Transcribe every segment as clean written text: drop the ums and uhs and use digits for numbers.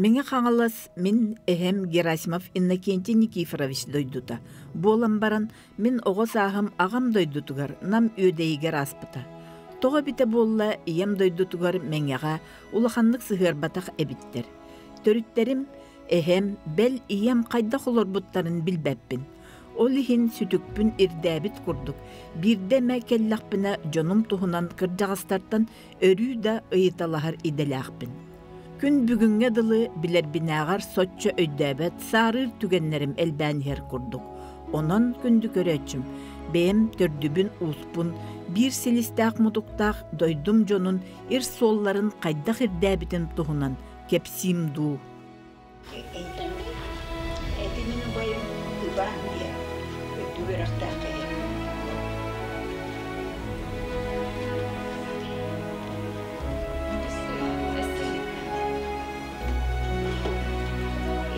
Мэҥэ Хаҥалас мин эһэм Герасимов Иннокентий Никифорович дойдута буолан баран, мин оҕо сааһым аҕам дойдутугар Нам Үөдэйигэр ааспыта. Тоҕо эбитэ буолла, ийэм дойдутугар Мэҥэҕэ улаханнык сыһыарбатах эбиттэр. Төрүттэрим, эһэм, бэл ийэм хайдах олорбуттарын билбэппин. Ол иһин сүтүкпүн ирдээбит курдук, биирдэ эмэ кэллэхпинэ дьонум туһунан кырдьаҕастартан өрүү да ыйыталаһар идэлээхпин. Күн бүгүҥҥэ дылы билэрбинээҕэр соччо өйдөөбөт саарыыр түгэннэрим элбээн иһэр курдук. Онон, күндү көрөөччүм, бэйэм төрдүбүн-ууспун, биир силистээх-мутуктаах дойдум дьонун ир суолларын хайдах ирдээбитим туһунан кэпсиим дуу. Ити мин убайым Иван диэн үрдүк үөрэхтээх киһи.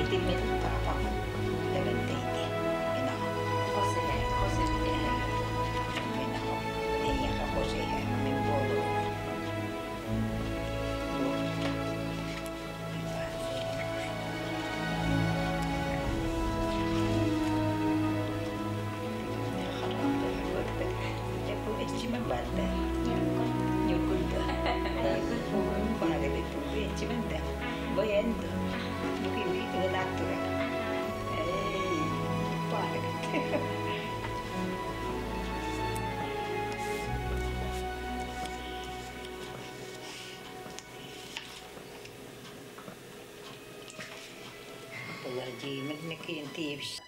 Ити мин папам Левентейди мин аҕам. Хос эһэ, хос эһэ. Мин аҕам. Эйиэхэ хос эһэ мин буолуом. Владимир Никентьевич.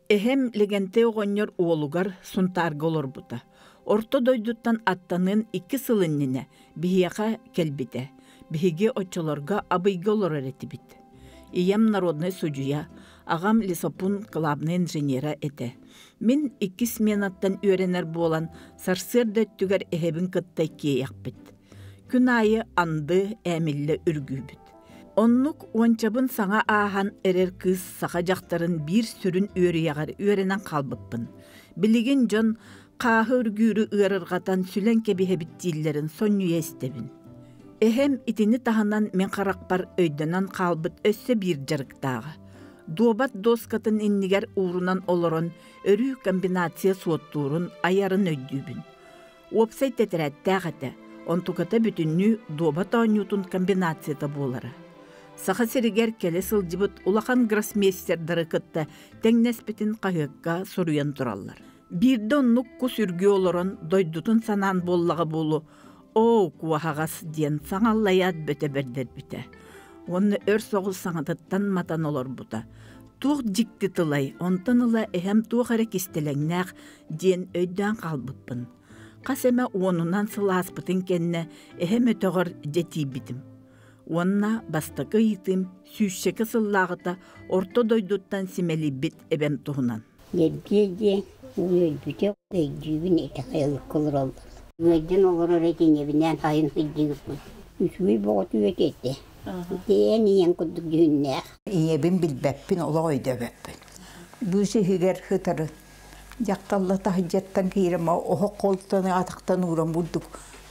Эһэм Лэгэнтэй оҕонньор уолугар Сунтаарга олорбута. Орто дойдуттан аттаныан икки сыл иннинэ биһиэхэ кэлбитэ. Биһиги оччолорго Абыйга олорор этибит. Ийэм народнай судьуйа, аҕам лесопун кылаабынай инженера этэ. Мин икки сменаттан үөрэнэр буолан, сарсыарда өттүгэр эһэбин кытта иккиэйэхпит. Күн аайы анды ээмиллэ үргүүбүт. Оннук уончабын саҥа ааһан эрэр кыыс саха дьахтарын биир сүрүн үөрүйэҕэр үөрэнэн хаалбыппын. Билигин дьон хааһы үргүүрү ыарырҕатан сүлэн кэбиһэбит дииллэрин сонньуйа истэбин. Эһэм итини таһынан мин харахпар өйдөнөн хаалбыт өссө биир дьарыктааҕа. Дуобат дуоскатын иннигэр уурунан олорон өрүү комбинация суоттуурун айарын өйдүүбүн. Уопсай тэтэрээттээх этэ, онтуката бүтүннүү дуобат оонньуутун комбинацията буолара. Саха сиригэр кэлэ сылдьыбыт улахан гроссмейстердары кытта тэҥнэспитин хаһыакка суруйан тураллар. Биирдэ оннук кус үргүү олорон дойдутун санаан буоллаҕа буолуо, «Оо, куоһаҕас» диэн саҥа аллайаат бөтө бэрдэрбитэ. Уонна өр соҕус саҥатыттан матан олорбута. Туох дьикти тылай, онтон ыла эһэм туох эрэ кистэлэҥнээх диэн өйдөөн хаалбыппын. Хас эмэ уонунан сыл ааспытын кэннэ эһэм өтөҕөр дьэ тиийбитим. Уонна бастакы ыйытыым сүүсчэкэ сыллааҕыта орто дойдуттан симэлийбит эбэм туһунан. Дьэбдиэ диэн үөрбүтэ өйдүүбүн этэ хайалыкка олороллор. Ыалдьан олорор этиҥэбинээн сайын сылдьыбыппыт. Үчүгэй бөҕөтү үөтэ этэ. Дээн ийэм курдук дьүһүннээх. Ийэбин билбэппин, олох өйдөөбөппүн. Быыс иһигэр сытарын дьахталла таһырдьаттан киирэн оһох холтон атахтан ууран бурдук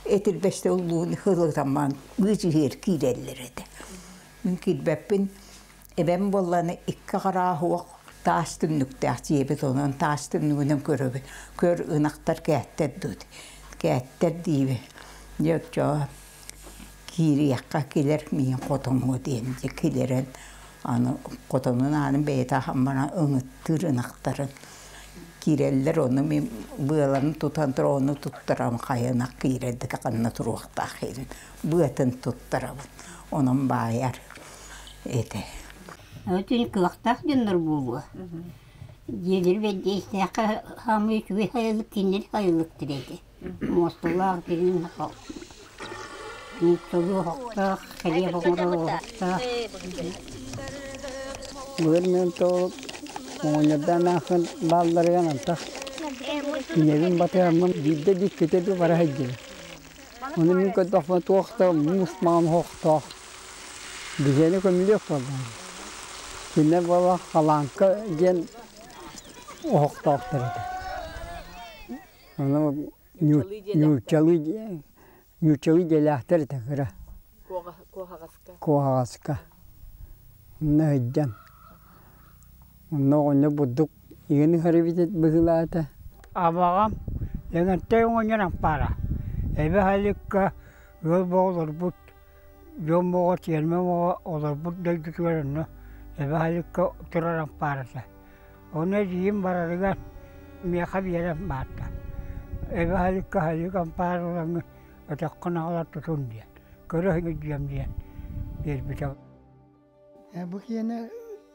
этирбэстэ уллуун хылытаммаан быыс иһигэр киирэллэр этэ. Мин киирбэппин. Эбэм буоллаҕына икки хараах таас түннүктээх дьиэбит онон таас түннүгүнэн көрөбүн. Көр ынахтар кээттэр дуу кээттэр диибин. Дьэ оччоҕо киириэххэ килэр миин хотоҥҥо диэн дьэ килэрэн аны хотонун аанын бэйэтэ аһан баран ыҥыттыыр ынахтарын киирэллэр ону мин быаларын тутан туран ону туттарам хайа ынах киирэр да ханна туруохтаах иһин быатын туттарабын онон баайар этэ. Өтүн кылахтаах дьоннор буолуо. Дьиэлэри бэрдиэстээххэ хаамыы үчүгэй хайалык кинилэр хайалыктар этэ. Муосталаах дириҥ нууччалыы оһохтоох, кэлиэп оҥорор оһохтоох. Былыр мен тоҕо оҕонньордоон аахын баалларыгар антах ийэбин батыһаммын биирдэ иккитэ да бара сылдьыбыт. Ону мин көрдөхпүнэ туох да муус маҥан оһохтоох биһиэнэ көмүлүөк буоллаҕа. Кинилэр буолла халааҥка диэн оһохтоохтор этэ. Ону нууччалыы нууччалыы дьиэлээхтэр этэ кыра. Куоһаҕаска. Куоһаҕаска. Онно сылдьан. Онно оҕонньор бурдук игин ыһар эбит быһыылаата. Абаҕам Лэгэнтэй оҕонньор ампаара. Эбэ Халыкка ыал бөҕө олорбут, дьон бөҕө, тиэрмэ бөҕө олорбут дойдутугар онно Эбэ Халыкка турар ампаар этэ. Ону эдьиийим барарыгар миэхэ биэрэн барда. Эбэ Халыкка Халык ампаар ылаҥҥын өтөххүн аҕалар тутун диэн, көрө сылдьыам диэн биэрбитэ. Бу киэнэ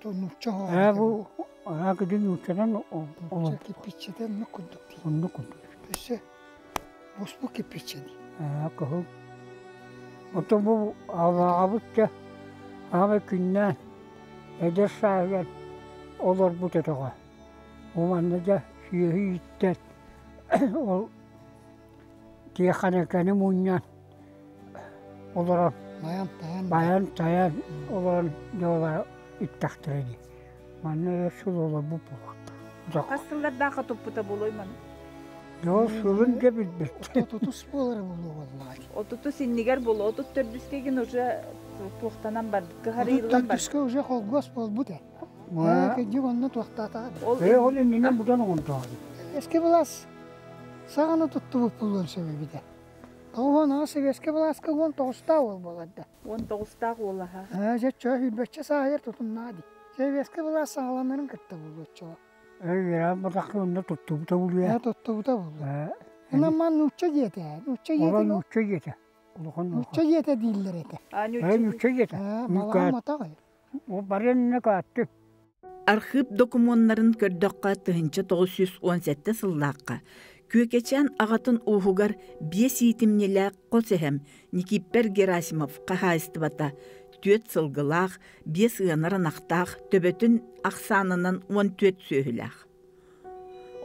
нуучча Ээ бу аа кыдыы нууччанан Нуучча кирпиччэтэ оннук курдук дии. Оннук курдук. Өссө буспут кирпиччэ дии. Аа кыһыл. Оттон бу алааҕабыт да аҕай күннээн эдэр сааһыгар олорбут өтөҕө. Бу манна да сүөһү ииттэн ол тиэхиньикэни мунньан олорон Байан-тайан байан-тайан олорон дьуолара иттэхтэрэ дии. Манна өр сыл олорбут буолуохтаах. Хас сыллардаахха туппута буолуой маны? Дьол сылын да билбэт. Отутус буолара буолуо буоллаҕа дии. Отутус иннигэр буолуо. 34-үскэ гин уже туохтанан барбыт, кыһарыйыллан барбыт. 34-үскэ уже холгуос буолбут ээ. Ээ, кырдьык онно туохтаатаҕа. Ол Ээ, ол иннинэн бутан оҥордоҕо. Эски былаас саҕана туттубут буолуон сөп эбитэ. Тоҕуһуон аҕа сэбиэскэй былааска 19-таах уол буолар да. 19-таах уол аһа. Ээ, дьэ, чөө сүүрбэччэ сааһыгар тутуннаа дии. Сэбиэскэй былаас саҕаланарын кытта буолуо оччоҕо. Ээ, үөрэҕин бырахха онно туттубута буолуо. Ээ, туттубута буолуо. Ээ. Онон ман нуучча дьиэтэ. Нуучча Ола дьиэтин нуучча дьиэтэ. Улахан Нуучча дьиэтэ дииллэр этэ. А, Ээ, нуучча дьиэтэ. Ээ, балаҕан матаҕай. Бары иннэ кааттык. Архыып докумуоннарын көрдөххө, 1917 сыллаахха Күөкэчээн аҕатын ууһугар биэс иитимньилээх хос эһэм Никиппэр Герасимов хаһаайыстыбата түөрт сылгылаах, биэс ыанар ынахтаах, төбөтүн ахсаанынан 14 сүөһүлээх.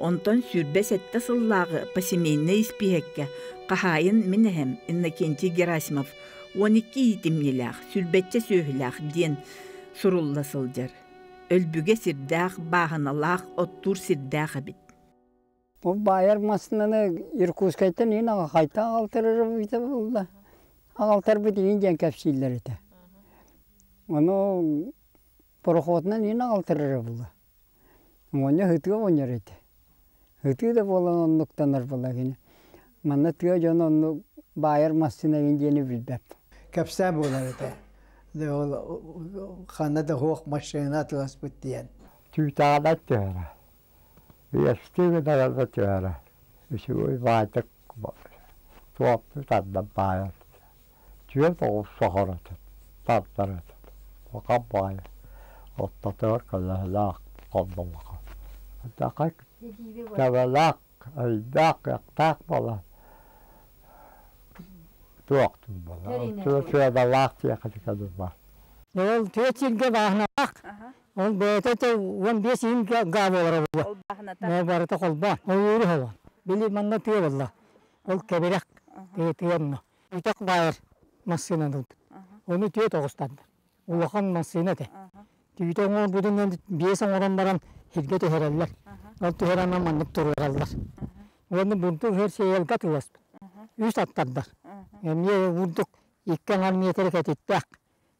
Онтон 27 сыллааҕы посемейнай испииһэккэ хаһаайын мин эһэм Иннокентий Герасимов 12 иитимньилээх, сүүрбэччэ сүөһүлээх диэн сурулла сылдьар. Өлбүгэ сирдээх, бааһыналаах, оттуур сирдээх эбит. Бу баайар массыынаны Иркутскайтан иһин аҕахайта аҕалтарара эбитэ буолла. Аҕалтарбыт иһин диэн кэпсииллэр этэ. Ону пароходунан иһин аҕалтарара буолла. Оҕонньор ытыы оҕонньор этэ. Ытыы да буолан оннуктанар буолла кини. Манна тыа дьоно оннук баайар массыына эҥин диэни билбэт. Кэпсээн буолар этэ. Ол ханна да суох машина атыласпыт диэн. Түүтээҕинэн түһэрэ. Биэстии гынан да түһэрэ. Үчүгэй баайдык туохтуу тардан баайар. Түөрт оҕус соһор этим, тардар этим. Улахан баҕайы ортотугар көлөһөлөөх холболоһо. Саха төбөлөөх, өйдөөх, кыахтаах буолан туохтуур буолар. Сыаналаах тиэхиньикэ баар. Ол түөрт сиргэ бааһыналаах. Ол бэйэтэ 15 иһин гаа буолара буолуо. Ол бааһыната. Ол барыта холбоон. Ол үөрү холбоон. Били манна тыа буолла. Ол кэбирэх тыа онно. Үтэх баайар массыынаны ылбыт. Ону түөрт оҕустанна. Улахан массыына этэ. Түүтэ оҥорбутунан биэс оҥорон баран сиргэ түһэрэллэр. Ол түһэрэн маннык туруораллар. Уонна бурдук иһэр сиэйэлгэ атыыласпыт. Үс аттардар. Эмиэ бурдук икки аҥар миэтэрэ кэтиттээх.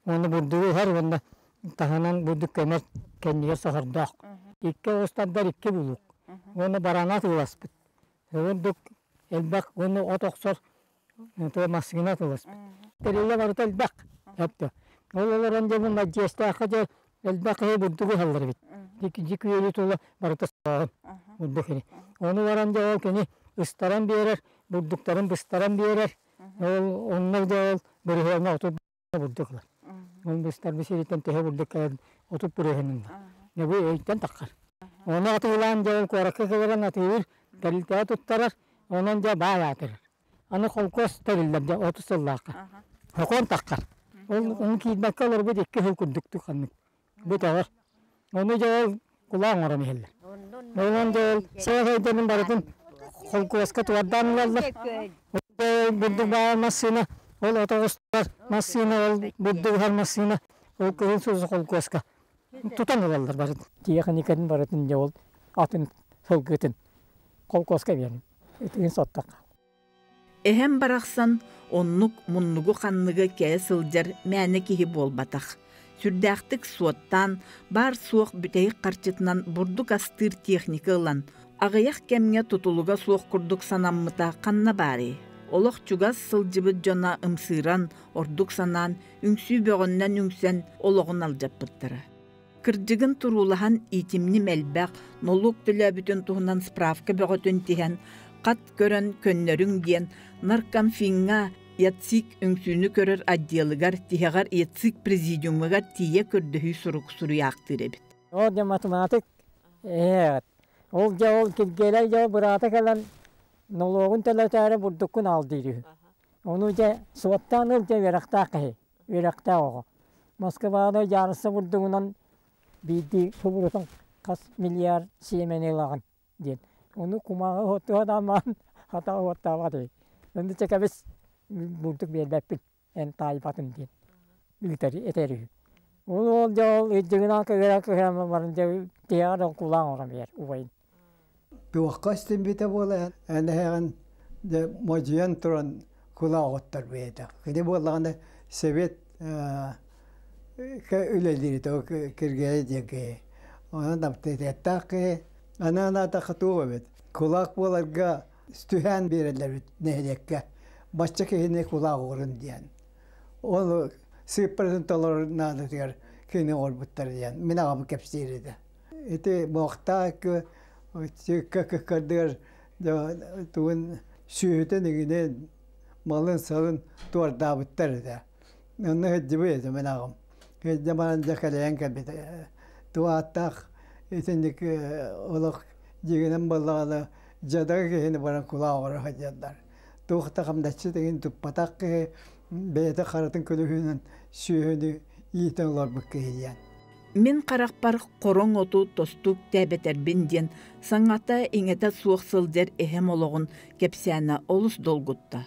Уонна бурдугу иһэр уонна таһынан бурдук көмөр кэннигэр сохордоох. Икки оҕустардар икки булуук. Уонна барана атыыласпыт. Бурдук элбэх уонна от охсор массыына атыыласпыт. Тэрилэ барыта элбэх. Өттө. Ол олорон дьэ бу Мадьыастаахха дьэ элбэх киһи бурдугу ыһаллар эбит. Дьик үөлү тула барыта сааҕын бурдук кини. Ону баран дьэ ол кини ыстаран биэрэр, бурдуктарын быстаран биэрэр. Ол онно дьэ ол бырыһыаҥҥа 30 бурдук ылар. Ол быстарбыт сириттэн төһө бурдук кэлэн 30 бырыһыан ылла. Дьэ бу өйтөн таххар. Ону атыылаан дьэ ол куоракка кэлэрин атыылыыр, тэрилтэҕэ туттарар, онон дьэ баай аатырар. Аны холкуос тэриллэр дьэ 30 сыллаахха. Хокуон таххар. Ол ону киирбэккэ олорбут икки сыл курдук ханнык. Бу тоҕор. Ону дьэ ол кулаа оҥорон иһэллэр. Онон дьэ ол сыа барытын холкуоска туордаан ылаллар. Бурдук баайар массыына, ол отоҕустар массыына, ол бурдук ыһар массыына, ол кыһын сузу холкуоска тутан ылаллар барытын. Тиэхиникатын барытын дьэ ол атын сылгытын холкуоска биэрэн итигин соттохха. Эһэм барахсан оннук муннугу-ханныгы кэйэ сылдьар мээнэ киһи буолбатах. Сүрдээхтик суоттаан, баар-суох бүтэһик харчытынан бурдук астыыр техника ылан, аҕыйах кэмҥэ тутулуга суох курдук санаммыта ханна баарый? Олох чугас сылдьыбыт дьоно ымсыыран, ордук санаан, үҥсүү бөҕөннөн үҥсэн олоҕун алдьаппыттара. Кырдьыгын туруулаһан иитимньим элбэх, нолуок төлөөбүтүн туһунан справка бөҕөтүн тиһэн, хат көрөн көннөрүҥ диэн наркомфиҥҥа ЯЦИК үҥсүүнү көрөр отделыгар тиһэҕэр ЯЦИК президиумугар тиийэ көрдөһүү сурук суруйаахтыыр эбит. Ол дьэ математик ээ ол дьэ ол Киргиэлэй дьэ быраата кэлэн нолуогун төлөтөөрү бурдуккун аал диир үһү. Ону дьэ суоттаан ыл дьэ үөрэхтээх киһи, үөрэхтээх оҕо. Москваҕа дьаарысса бурдугунан биирдии субурутун хас миллиард сиэмэни ылаҕын диэн. Ону кумааҕы уоттуһан амаан хата уоттаабат үһү. Онно чэ кэбис бурдук биэрбэппин, эн таайбатын диэн ыытар этэр үһү. Ол ол дьэ ол ыйдыгынан кыһыра кыһыра баран дьэ тиһэҕэр оҥкулаан оҥорон биэр убайын. Туохха истинбитэ буола эн эһэҕин дьэ модьуйан туран кулаах оттор бэйэтэ. Кини буоллаҕына совет үлэлиир Киргиэлэй диэн киһи. Онон аптаритеттаах киһи анаан аатахха туох эбит. Кулаак буоларга түһээн биэрэллэр эбит нэһилиэккэ. Бачча киһини кулаак оҕорун диэн. Ол сыыппаратын толорор наадатыгар кини оҥорбуттар диэн мин аҕам кэпсиир этэ. Ити муохтаах кыккардыгар тугун сүөһүтүн игинин малын-салын туордаабыттар этэ. Онно сылдьыбыт этим мин аҕам. Сылдьа баран дьэ кэлэйэн кэлбит. Туох ааттаах итинник олох дьиҥинэн буоллаҕына дьадаҥы киһини баран кулаах оҥоро сылдьаллар. Туох да хамначчыт игин туппатах киһи бэйэтэ харытын көлөһүнүн сүөһүнү иитэн олорбут киһи диэн. Мин харахпар хороҥ оту тостук тээбэтэрбин диэн саҥата-иҥэтэ суох сылдьар эһэм олоҕун кэпсээнэ олус долгутта.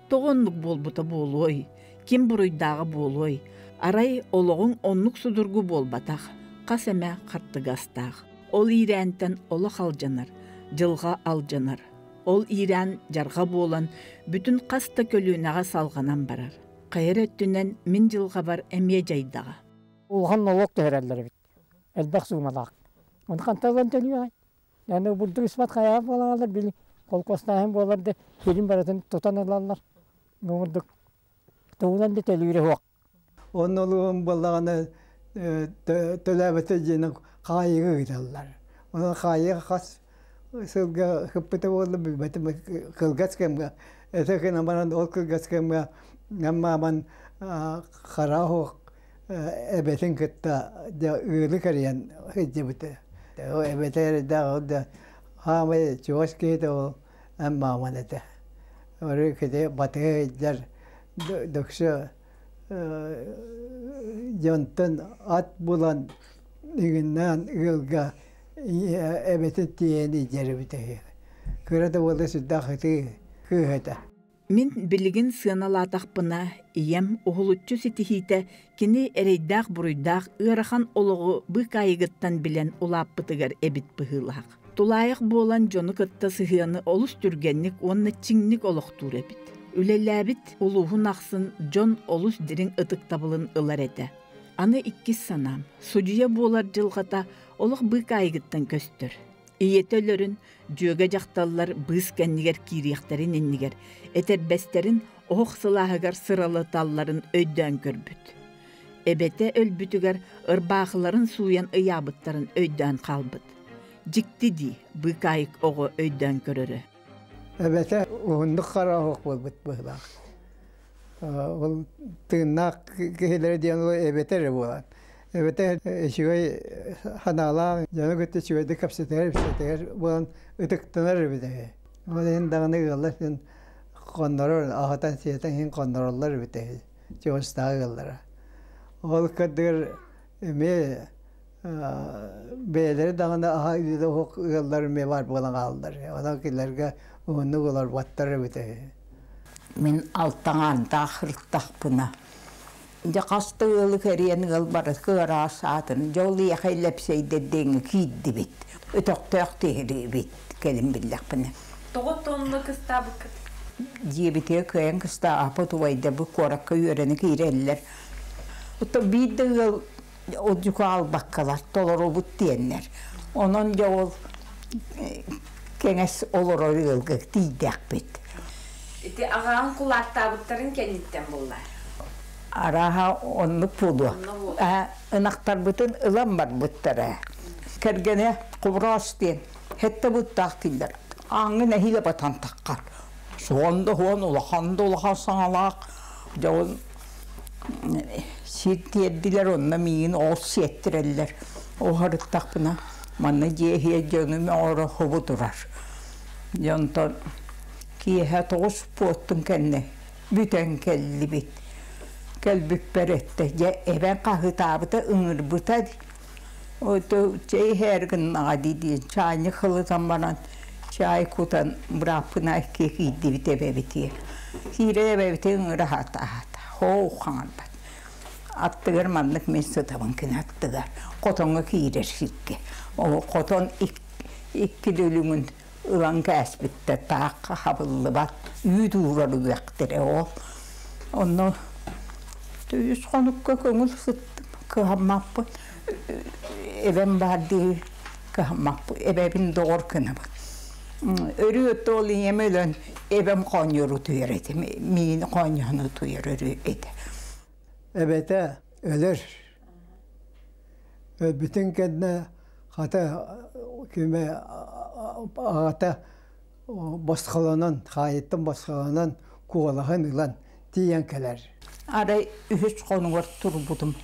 Тоҕо оннук буолбута буолуой? Ким буруйдааҕа буолуой? Арай олоҕуҥ оннук судургу буолбатах, хас эмэ хаттыгастаах. Ол иирээнтэн олох алдьанар, дьылҕа алдьанар. Ол иирээн дьарҕа буолан, бүтүн хас да көлүөнэҕэ салҕанан барар. Хайа эрэ өттүнэн мин дьылҕабар эмиэ дьайдаҕа. Улахан нолуок түһэрэллэр эбит. Элбэх суумалаах. Ону хантан ылан төлүөҕэй? Аны бурдук испат хайаҕа буолаалар, били холкуостааһын буолар да сирин барытын тутан ылаллар. Бу курдук тугунан да төлүүрэ суох. Онно олуһун буоллаҕына төлөөбөтө диэн хаайыыга ыыталлар. Онон хаайыыга хас сылга сыппыта буолла билбэтим кылгас кэмҥэ этэ гынан баран ол кылгас кэмҥэ мааман хара оһох эбэтин кытта дьэ ыалы кэрийэн сылдьыбыта. Эбэтэ эрэйдээх ол да хаамай чугас киһитэ ол эн мааман этэ. Өрүү кити батыһа сылдьар дөксө дьонтон ат булан игиннээн ыалга эбэтин тиэйэн илдьэр эбитэ үһү. Кыра да буолла сүрдээх ытыы кыыһа этэ. Мин билигин сыаналаатахпына, ийэм уһулуччу ситиһиитэ кини эрэйдээх-буруйдаах ыарахан олоҕу быыкаайыгыттан билэн улааппытыгар эбит быһыылаах. Тулаайах буолан дьону кытта сыһыаны олус түргэнник уонна чиҥник олохтуур эбит. Үлэлээбит улууһун ахсын дьон олус дириҥ ытыктабылын ылар этэ. Аны иккис санаам, судьуйа буолар дьылҕата олох быыкаайыгыттан көстөр. Ийэтэ өлөрүн, дьүөгэ дьахталлар быыс кэннигэр киириэхтэрин иннигэр этэрбэстэрин оһох сылааһыгар сыралаталларын өйдөөн көрбүт. Эбэтэ өлбүтүгэр ырбаахыларын сууйан ыйаабыттарын өйдөөн хаалбыт. Дьикти дии, быыкаайык оҕо өйдөөн көрөрө. Эбэтэ уһуннук хара оһох буолбут быһыылаах. Ол тыыннаах киһилэрэ диэн ол эбэтэ эрэ буолан. Эбэтэ үчүгэй санаалаах, дьону кытта үчүгэйдик кэпсэтэр, ипсэтэр буолан ытыктанар эбит үһү. Ол иһин даҕаны ыаллар син хоннорор, аһатан-сиэтэн иһин хоннороллор эбит үһү, чугастааҕы ыаллара. Ол кырдыгар эмиэ бэйэлэрэ даҕаны аһа үйэлэ оһох ыаллар эмиэ баар буолан хааллар. Онон кинилэргэ уһуннук олорботтор эбит үһү. Мин алтаҥаандаах ырыттахпына, дьэ хас да ыалы кэрийэн ыал барыта ыараас аатын, дьэ ол ийэхэ илэпсэйдэрдээҥҥэ киирдибит. Өтөхтөөх тиһирибит кэлин биллэхпинэ. Тоҕо тонна кыстаабыккыт? Дьиэбитигэр кыайан кыстаабаппыт убайдарбыт куоракка үөрэнэ киирэллэр. Оттон биир да ыал одьуку аалбаккалар толоробут диэннэр. Онон дьэ ол кэҥэс олорор ыалга тиийдэхпит. Ити аҕаҕын кулаактаабыттарын кэнниттэн буолла. Арааһа оннук буолуо. Ынахтарбытын ылан барбыттара. Кэргэнэ Хобороос диэн сэттэ быттаах дииллэр. Ааҥҥы нэһиилэ батан таххар. Суон да суон, улахан да улахан саҥалаах. Дьэ ол сир тиэрдилэр, онно миигин ол сиэттирэллэр. Уһарыттахпына манна дьиэ иһиэ дьонум оҥоро хобу турар. Дьэ онтон киэһэ тоҕус буоттун кэннэ бүтэн кэллибит. Кэлбиппэр эттэ, дьэ эбэм хаһыытаабыта, ыҥырбыта Ото чэй иһээр гыннаҕа дии-дии чаанньык хылытан баран чаай кутан бырааппына икки киирдибит эбэбитигэр. Киирэ эбэбитин ыҥыра сатаата. Һоо хаҥарбат. Аттыгар маннык мин сытабын кини аттыгар. Хотоҥҥо киирэр сиргэ. Ол хотон икки дүлүҥүн ылан кээспиттэр таахха хабыллыбат үүт уурар үгэхтэрэ ол. Онно үс хонукка көҥүл сыттым кыһаммаппын эбэм баар дии кыһаммаппын эбэбин доҕор гынабын өрүү ол ийэм өлөн эбэм хоонньуору утуйар этим миин хоонньоһон утуйар өрүү этэ эбэтэ өлөр өлбүтүн кэннэ хата кимэ аҕата босхолонон хаайыттан босхолонон куолаһын ылан тиийэн кэлэр Арай үһүс хонугар турбутум.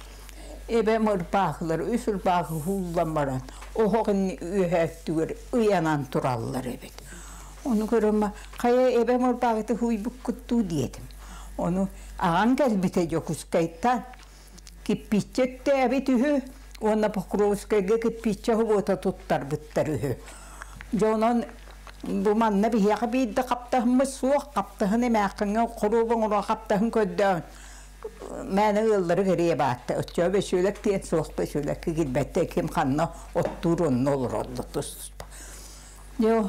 Эбэм ырбаахылар үс ырбаахы ууллан баран, оһох үөһэ өттүгэр ыйанан тураллар эбит. Ону көрөммө, хайа эбэм ырбаахыты һууйбуккут дуу диэтим. Ону аҕаҥ кэлбитэ Дьокуускайтан. Киппииччэ өттөөбүт үһү уонна Покровскайга киппииччэ оһуота туттарбыттар үһү. Дьэ онон бу манна биһиэхэ биир да хаптаһыммыт суох, хаптаһын эмээххиҥҥэ хоруоба оҥоро хаптаһын көрдөөн мээнэ ыаллары кэрийэ баатта. Оччоҕо бөсүөлэк диэн суох бөсүөлэккэ киирбэттэр ким ханна оттуур онно олороллор тус-туспа. Дьэ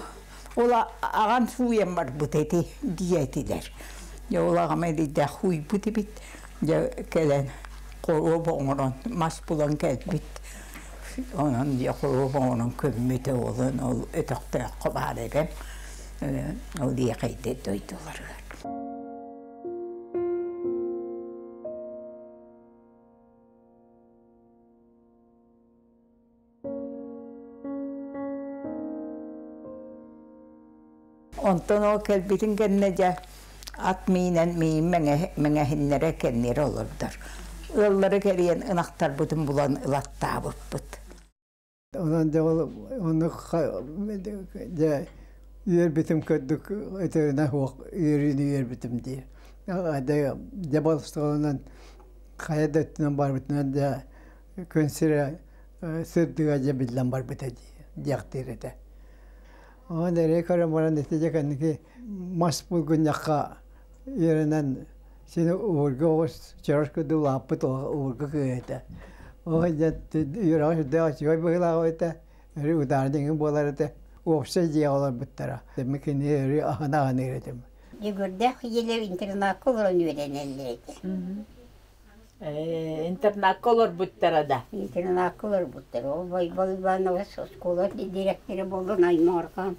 ол аҕан сууйан барбыт эти диэтилэр. Дьэ ол аҕам эдийдээх хууйбут эбит. Дьэ кэлэн хоруоба оҥорон мас булан кэлбит. Онон дьэ хоруоба оҥорон көммүтэ уолун ол өтөхтөөххө баар эбэм. Ол диэхэйдэ дойдуларыгар. Онтон ол кэлбитин кэннэ дьэ ат миинэн миин мэҥэһиннэрэ кэннирэ олордор. Ыаллары кэрийэн ынахтарбытын булан ылаттаабыппыт. Онон дьэ ол ону дьэ үөрбүтүм көрдүк өтөрүнэ суох үөрүүнү үөрбүтүм дии. Дьэ болстолунан хайа да өттүнэн барбытынан дьэ күн сирэ сырдыга дьэ биллэн барбыта дии диэхтиир этэ. Онон эрэй көрөн баран ити дьэ кэнники мас булгунньахха үөрэнэн син уурга оҕус чорос курдук улааппыт уурга кыыһа этэ. Ол дьэ үөрэҕэ сүрдээх үчүгэй быһыылаах этэ. Өрүү ударник буолар этэ. Уопсай дьиэҕэ олорбуттара. Мин кинини өрүү аһына-аһыныыр этим. Дьөгүөрдээх ийэлэр интернакка олорон үөрэнэллэр этэ. Интернакка олорбуттара да? Интернакка олорбуттара. Ол Байбал Иванова оскуола дириэктэрэ буолан аймаҕырҕаан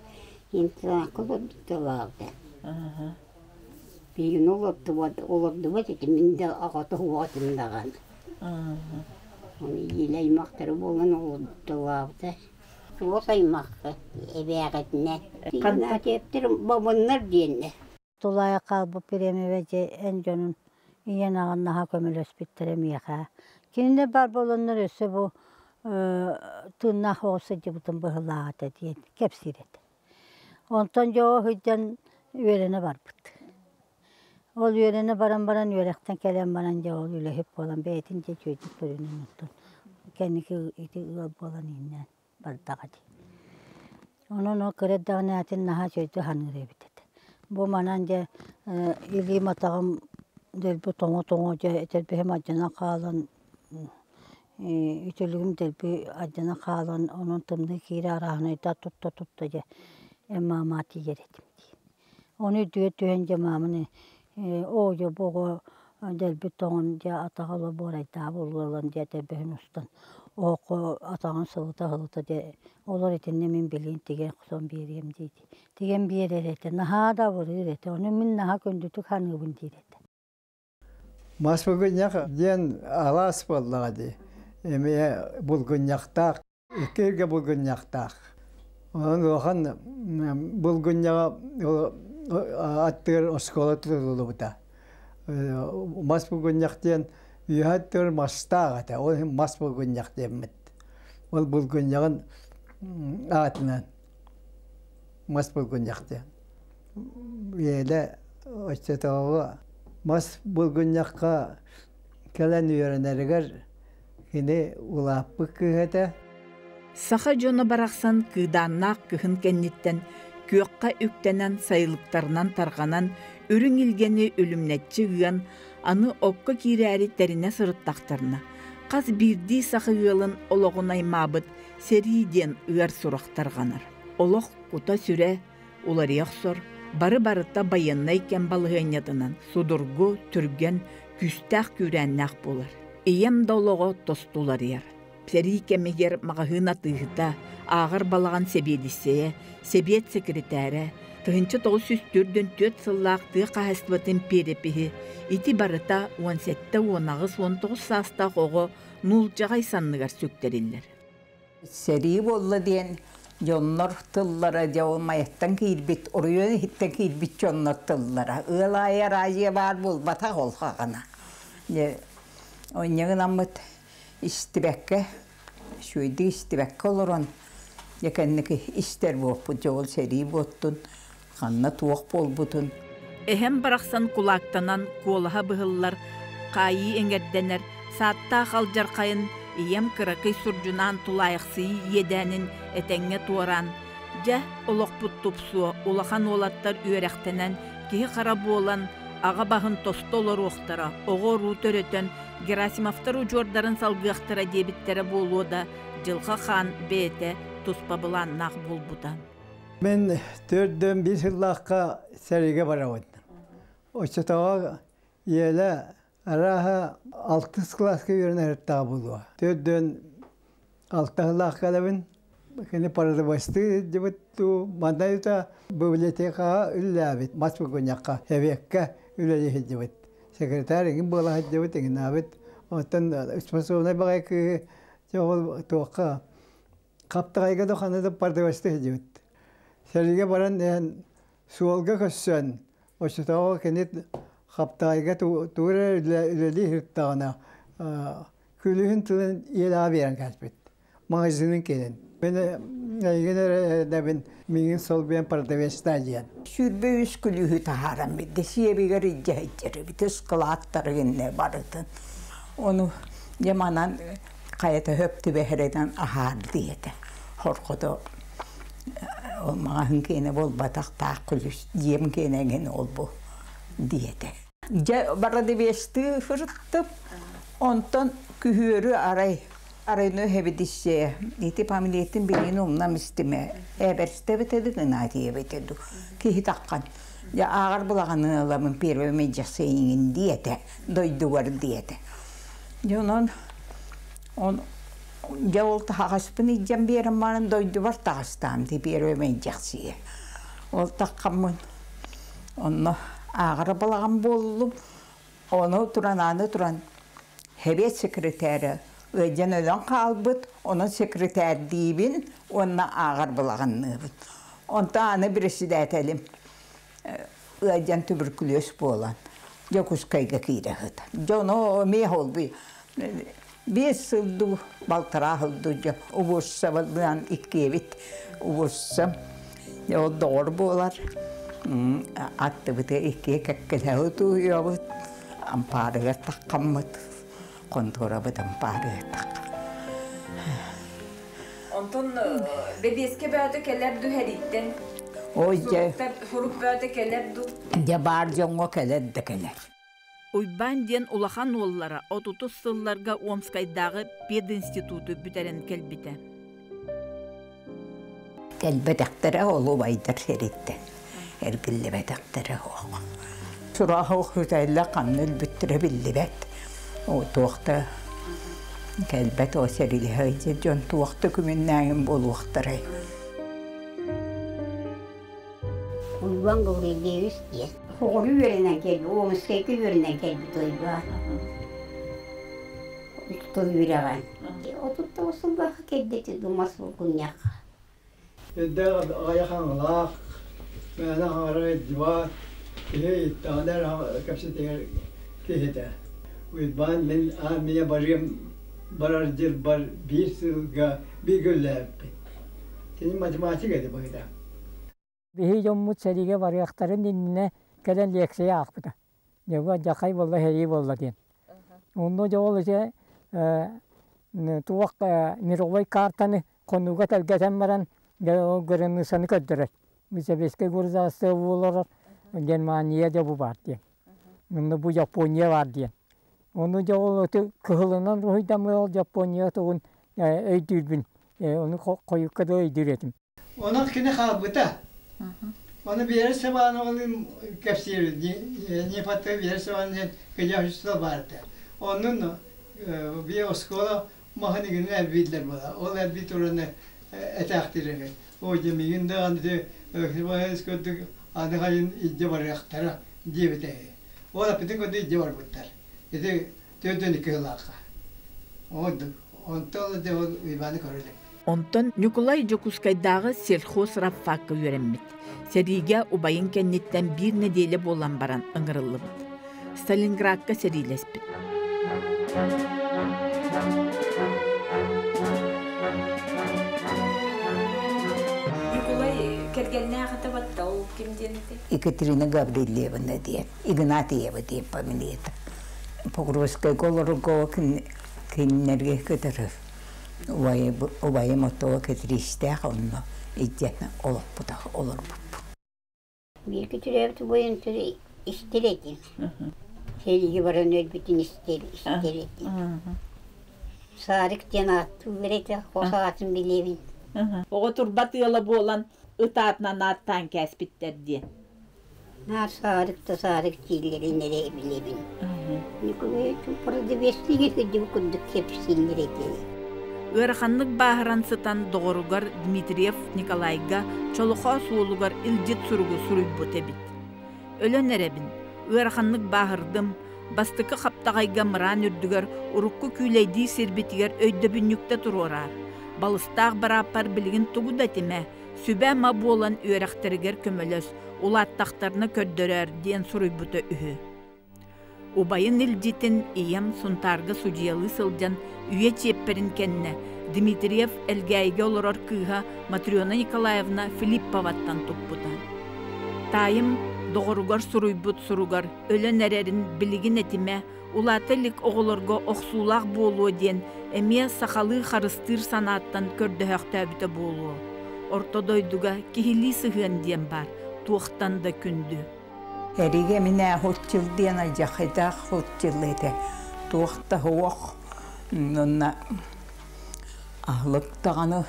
интернакка олордуталаабыта. Биһигини олордубат, олордубат этим, мин да аҕата суох этим даҕаны. Оны ийэлэ аймахтара буолан олордуталаабыта. Суос аймахха эбээҕитинэ. Игнатьевтар бобуннар диэннэр. Тулаайах хаалбыт бириэмэбэ дьэ эн дьонун ийэн аҕан наһаа көмөлөспүттэрэ миэхэ. Кинилэр баар буоланнар өссө бу тыыннаах оҕо сылдьыбытым быһыылаах этэ диэн кэпсиир этэ. Онтон дьэ ол сылдьан үөрэнэ барбыт. Ол үөрэнэ баран баран үөрэхтэн кэлэн баран дьэ ол үлэһит буолан бэйэтин дьэ үчүгэйдик көрүнэн оттон кэнники ити ыал буолан иһиннээн бардаҕа дии. Онон ол кыра эрдэҕинэ атын наһаа үчүгэйдик саныыр эбит этэ. Бу манан дьэ илиим атаҕым дэлби тоҥо-тоҥо дьэ этэрбэһим алдьанан хаалан үтүлүгүм дэлби алдьанан хаалан онон тымныы киирэ арааһынайдаах тутта-тутта дьэ маамаа тиийэр этим дии. Ону үрдүгэр түһэн дьэ мааманы оо дьэ бу оҕо Дэлби тоҥон дьэ атаҕа ыла буорайдаах буолуолан дьэ этэрбэһин устан оһоххо атаҕын сылыта-сылыта дьэ олор итиннэ мин билигин тигэн охсон биэриэм дии тигэн биэрэр этэ наһаа да абырыыр этэ ону мин наһаа күндүтүк саныыбын диир этэ. Мас булгунньах диэн алаас буоллаҕа дии. Эмиэ булгунньахтаах, икки сиргэ булгунньахтаах. Онон улахан булгунньаҕа аттыгар оскуола тутуллубута. Мас булгунньах диэн үөһэ аттыгар мастаах этэ, ол иһин мас булгунньах диэммит. Ол булгунньаҕын аатынан мас булгунньах диэн. Үйэлэ оччотооҕу мас булгунньахха кэлэн үөрэнэригэр кини улааппыт кыыһа этэ. Саха дьоно барахсан кыыдааннаах кыһын кэнниттэн күөххэ үктэнэн сайылыктарынан тарҕанан үрүҥ илгэни үлүмнэччи ыан аны окко киирээри тэринэ сырыттахтарына хас биирдии саха ыалын олоҕун аймаабыт сэрии диэн ыар сурах тарҕанар. Олох кута-сүрэ уларыйа охсор, бары-барыта байыаннай кэм балаһыанньатынан судургу, түргэн, күүстээх күүрээннээх буолар. Ийэм да олоҕо тосту уларыйар. Сэрии кэмигэр маҕаһыын атыыһыта, ааҕар балаҕан сэбиэдиссэйэ, сэбиэт сэкиритээрэ, 1944 сыллаах тыа хаһаайыстыбатын перепиһи ити барыта 17-18-19 саастаах оҕо нуулдьаҕай санныгар сүктэриллэр. Сэрии буолла диэн дьоннор тыллара дьэ ол Майаттан киирбит, оройуон иһиттэн киирбит дьоннор тыллара. Ыал аайы араадьыйа баар буолбатах ол хаҕана. Дьэ онньа гынаммыт истибэккэ, үчүгэйдик истибэккэ олорон, дьэ кэнники истэр буолпут, дьэ ол сэрии буоттун, ханна туох буолбутун. Эһэм барахсан кулаактанан куолаһа быһыллар, хаайыы эҥэрдэнэр, сааттаах алдьархайын ийэм кыракый сурдьунаан тулаайахсыйыы иэдээнин этэҥҥэ туораан, дьэ, олохпут тупсуо, улахан уолаттар үөрэхтэнэн, киһи-хара буолан, аҕа баһын тосту олоруохтара, оҕо-уруу төрөтөн, Герасимовтар удьуордарын салгыахтара диэбиттэрэ буолуо да, дьылҕа хаан бэйэтэ туспа былааннаах буолбута. Мин төрдүн биир сыллаахха сэриигэ барабын. Оччотооҕу ийэлэ арааһа алтыс кылааска үөрэнэр ыртаҕа буолуо. Төрдүн алта сыллаах кэлэбин. Кини парадабастыы сылдьыбыт дуу, манна ыта библиотекаҕа үлэлээбит, мас бүгүнньэххэ, сэбиэккэ үлэлии сылдьыбыт. Секретарь эҥин буола сылдьыбыт, эҥинээбит. Оттон способнай баҕайы кыыһы дьэ ол туохха Хаптаҕайга да ханна да продавецтыы сылдьыбыт. Сэриигэ баран иһэн суолга көрсөн, оччотооҕу кини Хаптаҕайга тугу эрэ үлэлии сырыттаҕына күлүүһүн тылын иэлэҕэ биэрэн кээспит. Магазинын киэнин. Мин эйигин эрэ эрэнэбин, миигин солбуйан продавецтаа диэн. 23 күлүүһү таһааран биэрдэ. Сиэбигэр илдьэ сылдьар эбит, ыскылааттары гиннэ барытын. Ону дьэ манан хайата хөп түбэһэринэн аһаар диэтэ. Хорхото ол маҕаһын киэнэ буолбатах таах күлүс дьиэм киэнэ эҥин ол-бу диэтэ. Дьэ барадыбиэстыы сырыттым. Онтон күһүөрү арай арайны эбидиссэ ити фамилиятын билигин умнам истимэ эбэрстэбит эди гынаа диэбит ду киһи таххан дьэ ааҕар булаҕаны ыламын первый меджасыйыҥын диэтэ дойдугар диэтэ дьэ онон Он дьэ ол таһаҕаспын илдьэн биэрэн баран дойдубар таҕыстаам дии биэрэбим эйдьэхсийэ. Ол таххаммын онно ааҕара балаҕан буоллум. Ону туран аны туран сэбиэт секретаря ыалдьан өлөн хаалбыт, онон секретарьдиибин уонна ааҕар балаҕанныыбын. Онтон аны председателим ыалдьан туберкулез буолан Дьокуускайга киирэ сытар. Дьоно эмиэ холбуй биэс сыл дуу, балтараа сыл дуу дьэ убуоссабылыан иккиэбит убуоссам ол доҕор буолар аттыбытыгар иккиэ кэккэлэһэ утуйабыт ампаарыгар таххаммыт хонтуорабыт ампаарыгар таххан Онтон бэбиэскэ бөөтө кэлэр дуу хэриттэн? Ой дьэ. Сурук бөөтө кэлэр дуу? Дьэ баар дьоҥҥо кэлэр да кэлэр. Уйбаан диэн улахан уоллара отутус сылларга Омскайдааҕы пединституту бүтэрэн кэлбитэ. Кэлбэтэхтэрэ ол убайдар сэриттэн эргиллибэтэхтэрэ оҕо. Сурааһы охсутайлла ханна өлбүттэрэ биллибэт. Туох да кэлбэт о сэрилиһэ дьон туох да күмүннээҥин буолуохтарай. Уйбан Гаврильевич диэн. Оҕону үөрэнэн кэлбит, Омскайга үөрэнэн кэлбит Уйбаан. Тыл үөрэҕэ. 39 сыллаахха кэлбит Думас Булгунньахха. Элбэх аҕыйах аҥалаах, мээнэ аҥара дьыбаат, киһи иттэҕинэ эрэ кэпсэтигэр киһитэ. Уйбаан мин армия барыам барар дьылбар биир сылга бииргэ үлэлээбиппит. Кини математик этэ быһыыта. Биһи дьоммут сэриигэ барыахтарын иннинэ кэлэн лекция аахпыта. Дьэ дьахай буолла сэрии буолла диэн. Онно дьэ ол ити туох мировой картаны хонууга тэлгэтэн баран дьэ ол границаны көрдөрөр. Сэбиэскэй государство буолар Германия дьэ бу баар диэн. Онно бу Япония баар диэн. Ону дьэ ол ити кыһылынан уруһуйдаммыт ол Япония тугун өйдүүрбүн ону хойукка да өйдүүр этим. Онон кини хаалбыта. Ону Вера Степановалыын кэпсиир Нефатта Вера Степановна диэн кыдьааччыта баар этэ. Оннун биир оскуола маһын игинин элбииллэр буола. Ол элбии туран этээхтиир эбит. Оо дьэ миигин даҕаны ити көрдүк аны хайын илдьэ барыахтара диэбитэ үһү. Ол эппитин курдук илдьэ барбыттар. Ити 42 сыллаахха. Онтон дьэ ол Иваны көрө илик. Онтон Ньукулай Дьокуускайдааҕы сельхозрабфакка үөрэммит. Сэриигэ убайын кэнниттэн биир нэдиэлэ буолан баран ыҥырыллыбыт. Сталинградка сэриилэспит. Ньукулай кэргэннээх этэ батта ол ким диэн этэй? Екатерина Гаврильевна диэн, Игнатьева диэн фамилията. Покровскайга олорорго кинилэргэ кытары Убайым отуо Кэтириистээх онно илдьэн олохпута олорбуппут. Бииргэ төрөөбүт убайым истэр этим. Сэриигэ баран өлбүтүн истэр истэр этим. Саарык диэн ааттыыллар этэ, хос аатын билэбин. Оҕо турбат ыала буолан ыт аатынан ааттаан кээспиттэр диэн. Наар саарык да саарык дииллэрин эрэ билэбин. Николай продавецтиги кырдьык курдук кэпсииллэр этэ. Ыараханнык бааһыран сытан доҕоругар Дмитриев Николайга Чолохоо суолугар илдьит суругу суруйбут эбит. Өлөн эрэбин, ыараханнык бааһырдым, бастакы хаптаҕайга мыраан үрдүгэр урукку күүлэйдии сирбитигэр өйдөбүнньүктэ туруораар. Балыстаах барааппар билигин тугу да этимэ, сүбэ-ама буолан үөрэхтэригэр көмөлөс, улааттахтарына көрдөрөөр диэн суруйбута үһү. Убайын илдьитин ийэм Сунтаарга судьуйалыы сылдьан үйэ чиэппэрин кэннэ Дмитриев Элгээйигэ олорор кыыһа Матрена Николаевна Филипповаттан туппута. Таайым доҕоругар суруйбут суругар өлөн эрэрин билигин этимэ, улаата илик оҕолорго охсуулаах буолуо диэн эмиэ сахалыы харыстыыр санааттан көрдөһөөхтөөбүтэ буолуо. Орто дойдуга киһилии сыһыан диэн баар, туохтан да күндү. Эригэ минэ хутчил диэн алдьархайдаах хутчил этэ. Туох да суох. Онно аһылык даҕаны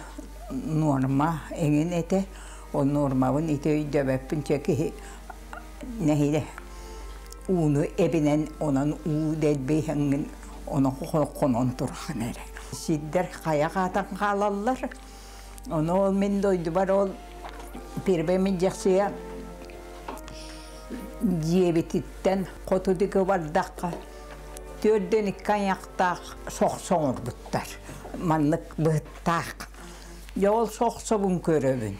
нуорма эҥин этэ. Ол нуормабын ити өйдөөбөппүн чэ киһи нэһиилэ ууну эбинэн онон уу дэлби иһэҥҥин онон хонон турхан эрэ. Сирдэр хайа хаатан хаалаллар. Ону ол мин дойдубар ол первый мин дьахсыйа дьиэбититтэн хоту диэки бардахха төрдөн икки айахтаах сохсо оҥорбуттар. Маннык быһыттаах. Дьэ ол сохсобун көрөбүн.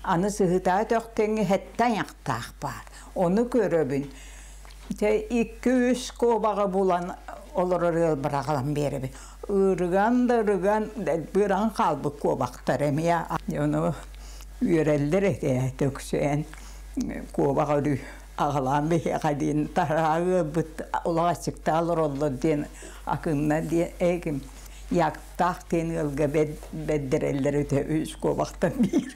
Аны сыһытаа төхтөҥҥө сэттэ айахтаах баар. Ону көрөбүн. Дьэ икки-үс куобаҕы булан олорор ыал быраҕалан биэрэбин. Ырыган да ырыган быран хаалбыт куобахтар эмиэ. Ону үөрэллэр этэ төксөөн куобах өрүү аҕалаан биһиэхэ диэн таһаа ыалбыт улаҕаччыктаа олороллор диэн акынна диэн эгим Яктаах диэн ыалга бэрдэрэллэр үтэ үс куобахтан биир.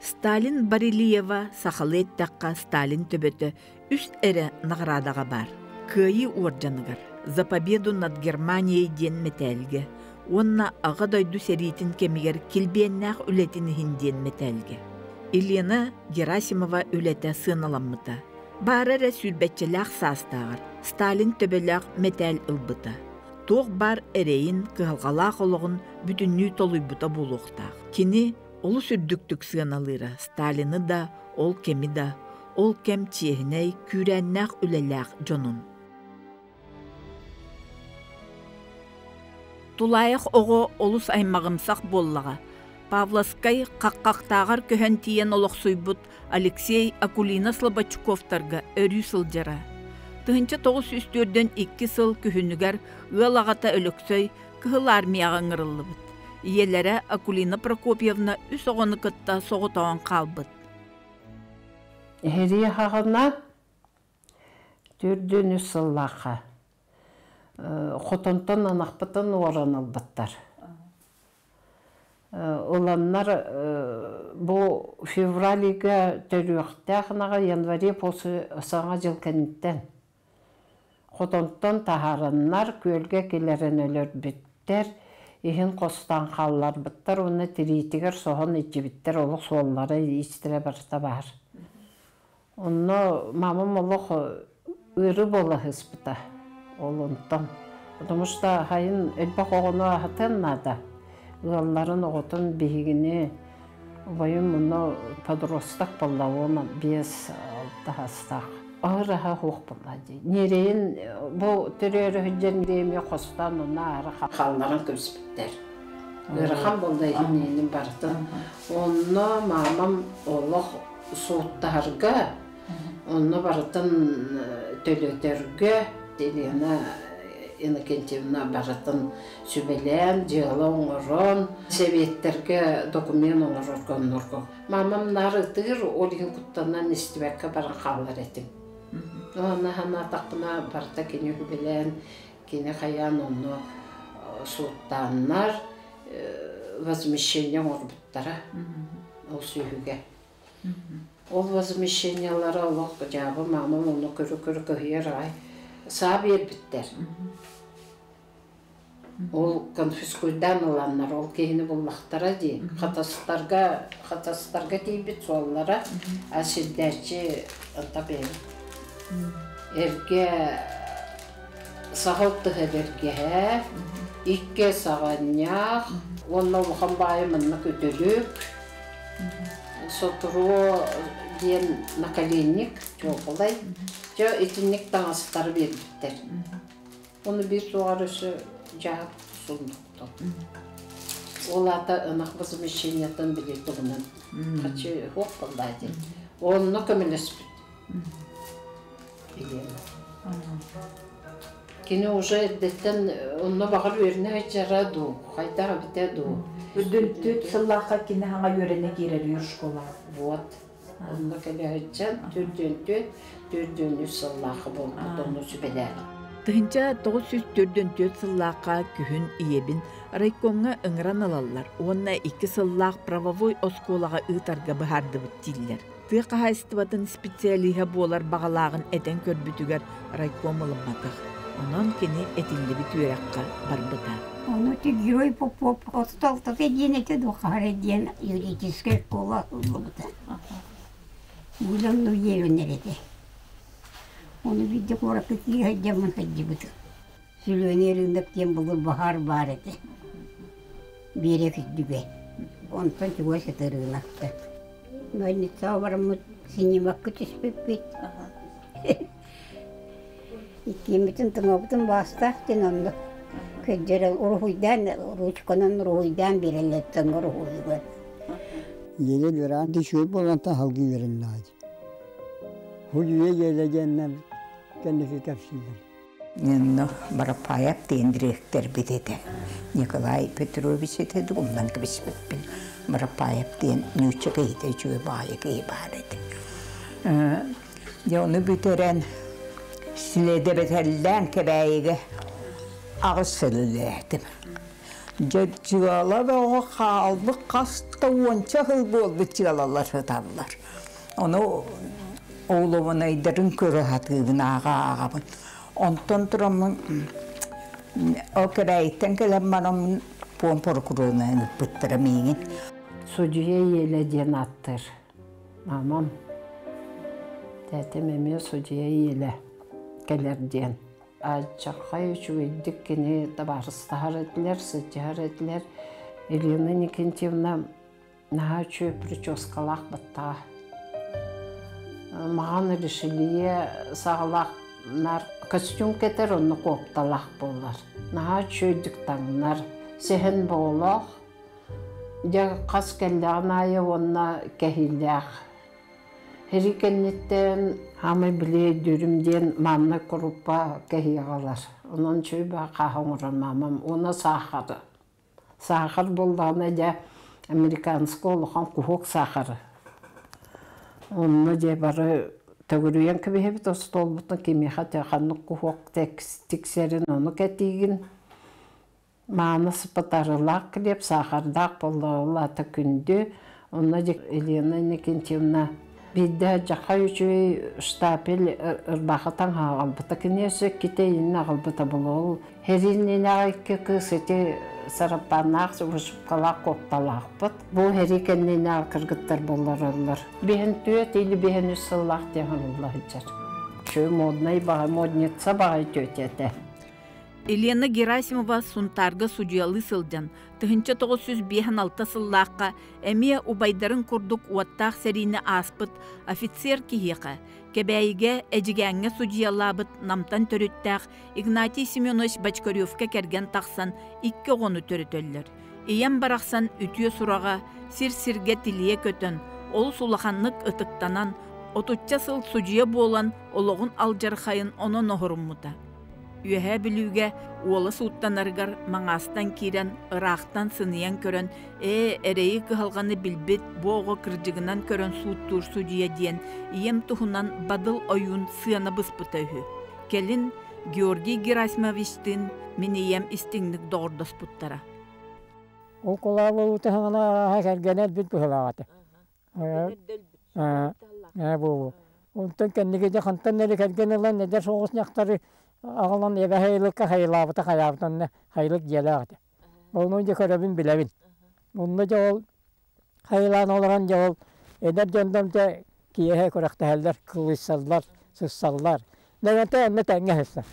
Сталин Барилиева сахалыы эттэххэ Сталин төбөтө үс эрэ наҕараадаҕа баар. Кыайыы уордьаныгар «За победу над Германией» диэн мэтээлгэ уонна Аҕа дойду сэриитин кэмигэр килбиэннээх үлэтин иһин диэн мэтээлгэ. Елена Герасимова үлэтэ сыаналаммыта. Баара эрэ сүүрбэччэлээх саастааҕар Сталин төбөлөөх мэтээл ылбыта. Туох баар эрэйин, кыһалҕалаах олоҕун бүтүннүү толуйбута буолуохтаах. Кини олус үрдүктүк сыаналыыра Сталины да, ол кэми да, ол кэм чиэһинэй, күүрээннээх үлэлээх дьонун. Тулаайах оҕо олус аймаҕымсах буоллаҕа. Павловскай Хаххахтааҕар көһөн тиийэн олохсуйбут Алексей Акулина Слободчуковтарга өрүү сылдьара. 1942 сыл күһүнүгэр ыал аҕата Өлөксөй Кыһыл Армияҕа ыҥырыллыбыт. Ийэлэрэ Акулина Прокопьевна үс оҕону кытта соҕотоҕун хаалбыт. Эһэрии хаҕына Төрдүөн үс сыллаахха хотонтон ынахпытын уоран ылбыттар. Ыланнар бу февраль ыйга төрүөхтээх ынаҕы январе после Саҥа дьыл кэнниттэн хотонтон таһаараннар күөлгэ килэрэн өлөрбүттэр, иһин хостоон хаалларбыттар уонна тириитигэр соһон илдьибиттэр, олох суоллара иистэрэ барыта баар. Онно мамам олох ыарыы буола сыспыта ол онтон. Потому что хайын элбэх оҕону аһатыан наада. Ыалларын оҕотун биһигини убайым онно подросток буолла 15-6 саастаах. Аһыр аһа суох буолла дии. Ньирэйин бу төрөөрү сылдьар ньирэйими хостоон онно аара хаалларан кэбиспиттэр. Ыарахан буолла иһин барытын. Онно мамам олох сууттаһарга, онно барытын төлөтөргө Елена Иннокентьевна барытын сүбэлээн, дьыала оҥорон, сэбиэттэргэ документ оҥорорго оннорго. Мамам наар ытыыр, ол иһин куттанан истибэккэ баран хаалар этим. Уонна санаатахпына барыта кини үбүлээн, кини хайаан онно сууттааннар возмещение оҥорбуттара ол сүөһүгэ. Ол возмещениелара олох дьаабы маамам ону көрө-көрө кыһыйар аҕай саа биэрбиттэр. Ол конфискуйдаан ыланнар ол киһини буллахтара дии. Хатастарга хатастарга тиийбит суоллара а сирдээччи ынта бэйэбит. Эргэ саһыл тыһа бэргэһэ, икки саҕанньах уонна улахан баайы манна көтөлүк Сотору диэн наколенник чуолкалай. Дьэ итинник таҥастары биэрбиттэр. Ону биир суоҕар өссө дьаһап сундуктан. Ол аата ынах возмещениетын били туһунан хачы хуох буоллаа диэн. Онно көмөлөспүт. Елена. Кини уже эрдэттэн онно баҕар үөрэнэ сылдьара дуу, хайдах эбитэ дуу. Үрдүн сыллаахха кини хаҥа үөрэнэ киирэр школа. Вот. Онно кэлэ сылдьан төрдүөн 43 сыллаахха буолбут онно сүбэлээн. 1944 сыллаахха күһүн ийэбин райкомҥа ыҥыран ылаллар уонна икки сыллаах правовой оскуолаҕа ыытарга быһаардыбыт дииллэр. Тыа хаһаайыстыбатын специалиһа буолар баҕалааҕын этэн көрбүтүгэр райком ылымматах. Онон кини этиллибит үөрэххэ барбыта. Ону ити Герой Попов 36 диэн этэ дуо хаһар диэн юридическай школа ыллыбыта. Гулям үөрэнэр этэ. Ону биирдэ куоракка киирэ сылдьаммын сылдьыбытым. Сүлүөнэ рынок диэн былыр баһаар баар этэ. Биэрэк үрдүгэ. Онтон чугас этэ рынокта. Больницаҕа бараммыт синемакка түспүппүт. Иккиэммитин тыҥабытын баастаах диэн онно көрдөрөн уруһуйдаан ручканан уруһуйдаан биэрэллэр тыҥа уруһуйугар. Ийэлэр үөрэҕин үчүгэй буолан таһалгыы үөрэннэҕэ дии. Худьуйа ийэлэ диэннэр кэнники кэпсииллэр. Онно Барапаев диэн дириэктэрбит этэ. Николай Петрович этэ дуу, умнан кэбиспиппин. Барапаев диэн нуучча киһитэ үчүгэй баҕайы киһи баар этэ. Дьэ ону бүтэрэн силиэдэбэтэллээн Кэбээйигэ аҕыс сыл үлэлээтим. Дьэ дьыала бөҕө хаалбыт хас да уонча сыл буолбут дьыалалар сыталлар. Ону оолобунайдарын көрө сатыыбын, ааҕа-ааҕабын. Онтон тураммын ол Кэбээйиттэн кэлэн бараммын пуон прокурорунан ыыппыттара миигин. Судьуйа Еле диэн ааттыыр. Мамам. Тээтэм эмиэ судьуйа иилэ кэлэр диэн. Алдьархай үчүгэйдик кини табаарыстаһар этилэр, сылдьыһар этилэр. Елена Никентьевна наһаа үчүгэй прическалаах баттаҕа. Маҕан решелье саҕалаах наар костюм кэтэр, онно куопталаах буолар. Наһаа үчүгэйдик таҥнар. Сэһэн боҕолоох. Дьэ хас кэллэҕин аайы уонна кэһиилээх. Һири кэнниттэн хаамай били өйдүүрүм диэн мааннай куруппа кэһии аҕалар. Онон үчүгэй баҕа хааһы оҥорор маамам уонна саахары. Саахар буоллаҕына дьэ американскай улахан куһуок саахары. Онно дьэ бары төгүрүйэн кэбиһэбит остуолбутун кимиэхэ те ханнык куһуок тиксэрин ону кэтиигин. Мааны сыпатарылаах килиэп саахардаах буолла аата күндү. Онно Елена Иннокентьевна биирдэ дьахай үчүгэй штапель ырбаахы таҥаһа аҕалбыта. Кини өссө иккитэ иннин аҕалбыта буолуо. Ол һэрииннинээҕи икки кыыс ити сараппааннаах, вышивкалаах куопталаахпыт. Бу һэрии кэннинээҕи кыргыттар боллороллор. Биһин түөрт или биһин үс сыллаах диэн ханылла сылдьар. Үчүгэй моднай баҕай, модница баҕай тетя этэ. Елена Герасимова Сунтаарга судьуйалыы сылдьан, 1956 сыллаахха эмиэ убайдарын курдук уоттаах сэриини ааспыт офицер киһиэхэ, Кэбээйигэ Эдьигээҥҥэ судьуйалаабыт Намтан төрүттээх Игнатий Семенович Бочкаревка кэргэн тахсан икки оҕону төрөтөллөр. Ийэм барахсан үтүө сураҕа сир-сиргэ тилийэ көтөн, олус улаханнык ытыктанан, отучча сыл судьуйа буолан олоҕун алдьархайын онон оһоруммута. Үөһээ Бүлүүгэ уола сууттанарыгар Маҥаастан киирэн, ыраахтан сыныйан көрөн, ээ, эрэйи-кыһалҕаны билбит бу оҕо кырдьыгынан көрөн сууттуур судьуйа диэн ийэм туһунан Бадыл ойуун сыана быспыта үһү. Кэлин Георгий Герасимовичтыын мин ийэм истиҥник доҕордоспуттара. Ол кулаабы таһымына арааһа кэргэнэ өлбүт быһыылаах этэ. Ээ буолуо. Онтон кэнники дьэ хантан эрэ кэргэн ылан эдэр соҕус дьахтары аҕалан эбэ сайылыкка хайылаабыта хайаабыта онно сайылык дьиэлээх этэ. Ону дьэ көрөбүн билэбин. Онно дьэ ол хайылаан олорон дьэ ол эдэр дьонтон дьэ киэһэ күрэхтэһэллэр, кылыйсаллар, сыссаллар. Лэгэнтэй онно тэҥҥэ сыссар.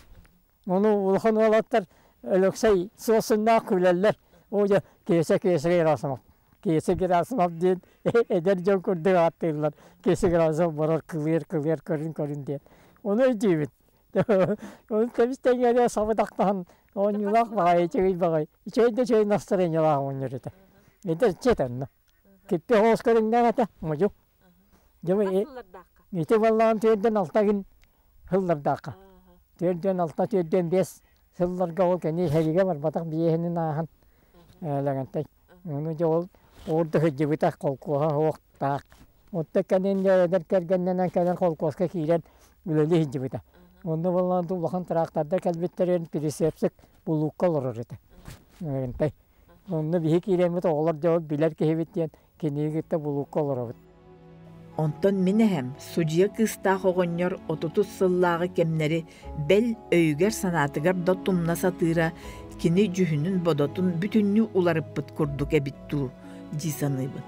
Ону улахан уолаттар Өлөксөй суосуннаах күлэллэр. Оо дьэ, Киэсэ Киэсэ Герасимов. Киэсэ Герасимов диэн эдэр дьон курдук ааттыыллар. Киэсэ Герасимов барар кылыар кылыар көрүн көрүн диэн. Ону өйдүүбүт. Ону тэбис тэҥҥэ сабыдахтаһан оонньуулаах баҕайы үчүгэй баҕайы. Үчүгэй да үчүгэй настроениелаах оонньуур этэ. Эдэр чиэт онно. Киппи оҕус көрүҥнээх этэ, модьу. Дьэ ити баллаҕын түөрдэн алта күн сыллардаахха. 46, 45 сылларга ол кини сэриигэ барбатах биэһинин ааһан Лэгэнтэй. Ону дьэ ол уурда сылдьыбыта холкуоһа суохтаах. Онто кэнин дьэ эдэр кэргэннэнэн кэлэн холкуоска киирэн үлэлии сылдьыбыта. Онно буоллаҕына улахан трактордар кэлбиттэрин прицепсик булуукка олорор этэ. Лэгэнтэй. Онно биһи киирэммит оҕолор дьэ ол билэр киһибит диэн киниги кытта булуукка олоробут. Онтон мин эһэм судьуйа кыыстаах оҕонньор отутус сыллааҕы кэмнэри бэл өйүгэр-санаатыгар да тумна сатыыра кини дьүһүнүн-бодотун бүтүннүү уларыппыт курдук эбит дуу дии саныыбын.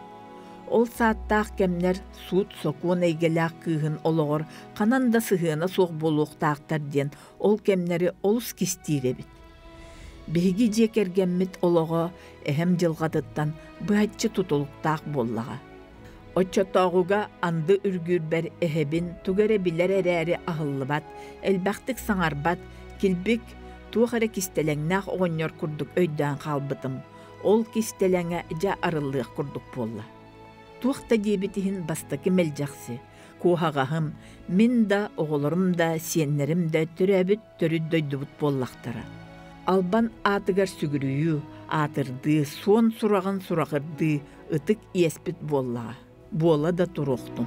Ол сааттаах кэмнэр суут-сокуон эйгэлээх кыыһын олоҕор ханан да сыһыана суох буолуохтаахтар диэн ол кэмнэри олус кистиир эбит. Биһиги дьиэ кэргэммит олоҕо эһэм дьылҕатыттан быһаччы тутулуктаах буоллаҕа. Оччотооҕуга анды үргүүрбэр эһэбин тугу эрэ билэр эрээри аһыллыбат, элбэхтик саҥарбат, килбик, туох эрэ кистэлэҥнээх оҕонньор курдук өйдөөн хаалбытым. Ол кистэлэҥэ дьэ арыллыах курдук буолла. Туох да диэбит иһин бастакы мэлдьэхси, куоһаҕаһым, мин да, оҕолорум да, сиэннэрим да төрөөбүт төрүт дойдубут буоллахтара. Албан аатыгар сүгүрүйүү, аатырдыы, суон сураҕын сураҕырдыы ытык иэспит буоллаҕа. Буола да туруохтун.